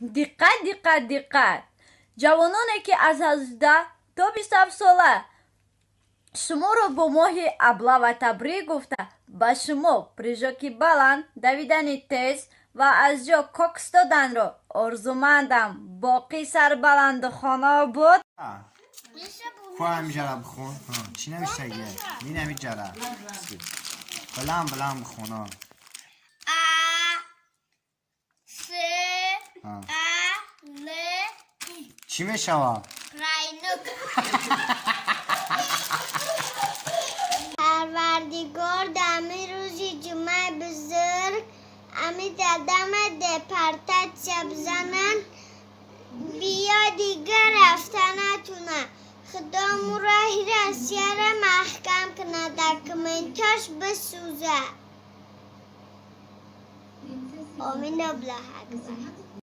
Диққат, диққат, диққат! Ҷавононе, ки аз 18 то 27 сола, шуморо бо моҳи Аблава табрик гуфта, ба шумо прыжоки баланд, давидани тез ва аз ҷо кокс доданро орзумандам. Боқӣ сарбаланду хонаобод. Ку ҳамиҷара бихон. Чӣ навиштагия? Минамиҷара баланд баланд бихона. А С А Л. Чӣ мешавад? Тройнук. Парвардигор, дами рӯзи ҷумъаи бузург ами дадама депортатсия бизананд, биё дигар рафта натуна. Худо муроҳи Россияра маҳкам кунад, документош бисӯза. Омин, Аллоҳ акбар.